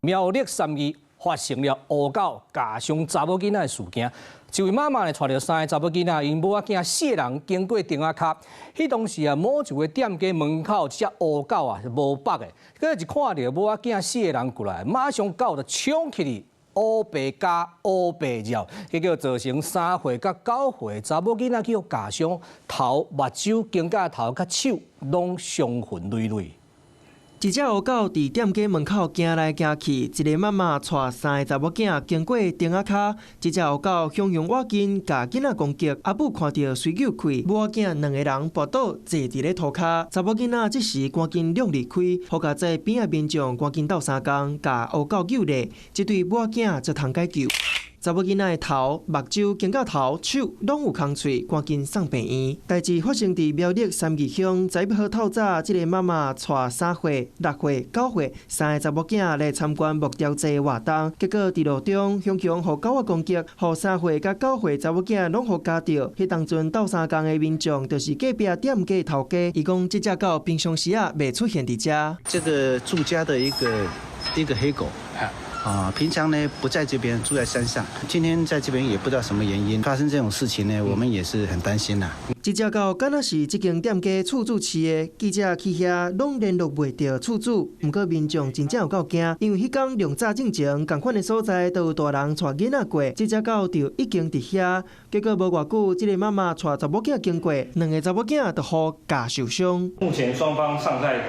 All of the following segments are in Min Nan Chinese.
苗栗三義發生了烏狗咬傷查某囡仔的事件。一位媽媽呢，帶著三个查某囡仔，𪜶母仔囝四个人經過埕仔跤，彼當時啊，某一個店家門口一隻烏狗啊是無縛的，閣一看著母仔囝四个人過來，馬上狗就衝起去，烏白咬烏白咬，結果造成3歲佮9歲查某囡仔去予咬傷，頭、目睭、肩胛頭佮手攏傷痕累累。一隻烏狗佇店家門口行來行去，一个媽媽帶三个查某囝經過埕仔跤，這隻烏狗雄雄倚近，共囡仔攻擊。阿母看著隨救開，母仔囝兩个人跋倒坐佇咧塗跤。查某囡仔這時趕緊掠離開，好佳哉邊仔民眾趕緊鬥相共，共烏狗救咧，這對母仔囝才通解救。查某囡仔的頭、目睭、肩胛頭、手攏有空喙，趕緊送病院。代誌發生佇苗栗三義鄉，昨暝透早，這个媽媽帶3歲、6歲、9歲三个查某囝來參觀木雕祭活動，結果佇路中雄雄予狗仔攻擊，予3歲佮9歲查某囝攏予咬著。彼當陣鬥相共的民眾就是隔壁店家頭家，伊講這隻狗平常時啊袂出現佇遮。這個住家的一個黑狗。啊，平常呢不在這邊，住在山上。今天在這邊也不知道什麼原因發生這種事情呢，我們也是很擔心啦。這隻狗敢若是這間店家厝主飼的，記者去遐攏聯絡袂著厝主。毋過民眾真正有夠驚，因為彼工量早進前，仝款的所在都有大人帶囡仔過，這隻狗就已經佇遐。結果無偌久，這個媽媽帶查某囝經過，兩个查某囝就予咬受傷。目前雙方尚在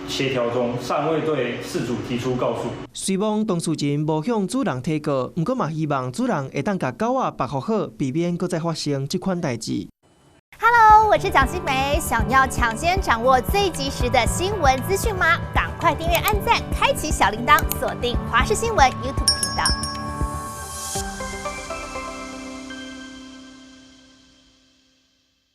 協調中，尚未對事主提出告訴。雖罔當事人無向主人提告，毋過嘛希望主人會當共狗仔縛縛好，避免閣再發生這款代誌。 Hello，我是蔣新梅，想要搶先掌握最及時的新聞資訊嗎？趕快訂閱、按讚、開啟小鈴鐺，鎖定華視新聞 YouTube 頻道。